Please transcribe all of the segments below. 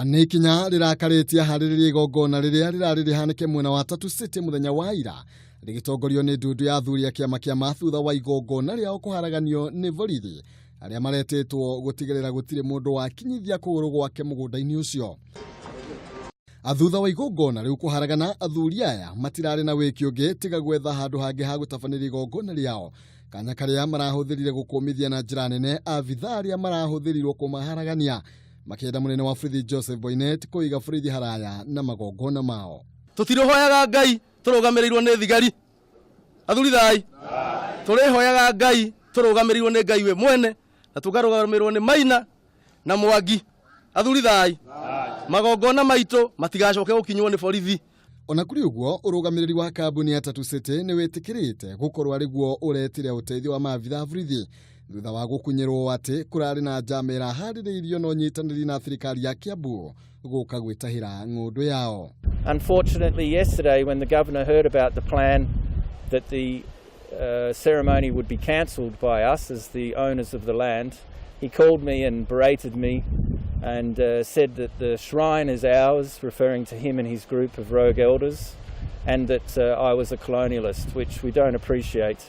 Nĩ ikinya rĩrakarĩtie aharĩrĩria igongona rĩrĩa rĩrarĩ rĩhanĩke mwena wa Tatu City mũthenya wa ira, rĩgĩtongorio nĩ ndundu ya athuri a kĩama kĩama thutha wa igongona rĩao kũharaganio nĩ borithi arĩa maretĩtwo gũtigĩrĩra gũtirĩ mũndũ wakinyithia kũgũrũ gwake mũgũnda-inĩ ũcio. Thutha wa igongona rĩu kũharagana, athuri aya matirarĩ na wĩki ũngĩ tiga gwetha handũ hangĩ ha gũtabanĩria igongona rĩao, kanya karĩa marahũthĩrire gũkũmithia na njĩra nene abithaa arĩa marahũthĩrirwo kũmaharagania, makĩenda mũnene wa borithi Joseph Boinnet kũiga borithi haraya na magongona mao. Tũtirĩhoyaga Ngai tũrũgamĩrĩirwo nĩ thigari. Athuri thai, tũrĩhoyaga Ngai tũrũgamĩrĩirwo nĩ Ngai we mwene na tũkarũgamĩrĩrwo nĩ Maina na Mwangi. Athuri thai, magongona maitũ matigacoke gũkinywo nĩ borithi. Ona kũrĩ ũguo, ũrũgamĩrĩri wa kambuni ya Tatu City nĩ wĩtĩkĩrĩte gũkorwo arĩ guo ũretire ũteithio wa maabithaa a borithi thutha wa gũkunyĩrwo atĩ kũrarĩ na njama ĩraharĩrĩirio na ũnyitanĩri na thirikari ya Kiambu gũka gwĩtahĩra ng'ũndũ yao. Unfortunately, yesterday when the governor heard about the plan that the ceremony would be cancelled by us as the owners of the land, he called me and berated me and said that the shrine is ours, referring to him and his group of rogue elders, and that I was a colonialist, which we don't appreciate.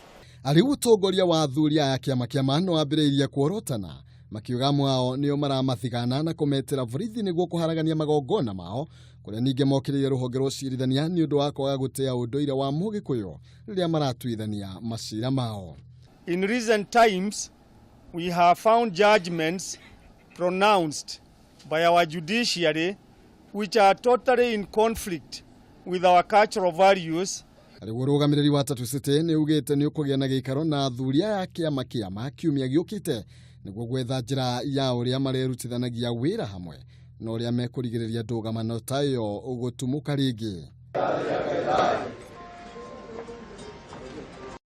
Arĩ ũtongoria wa athuri aya kĩama kĩama no ambĩrĩirie kuorotana, makiuga amwe ao nĩo maramathigana na kũmetĩra borithi nĩguo kũharagania magongona mao, kũrĩa ningĩ mokĩrĩire rũhonge rwa ũcirithania nĩ ũndũ wa kwaga gũtĩa ũndũire wa Mũgĩkũyũ rĩrĩa maratuithania macira mao. In recent times, we have found judgments pronounced by our judiciary which are totally in conflict with our cultural values. Rĩu ũrũgamĩrĩri wa Tatu City nĩ ugĩte nĩ ũkũgĩa na gĩikaro na athuri aya kĩama kĩama kiumia gĩũkĩte nĩguo gwetha njĩra ya ũrĩa marerutithanagia wĩra hamwe na ũrĩa mekũrigĩrĩria ndũgamano ta ĩyo gũtumũka rĩngĩ.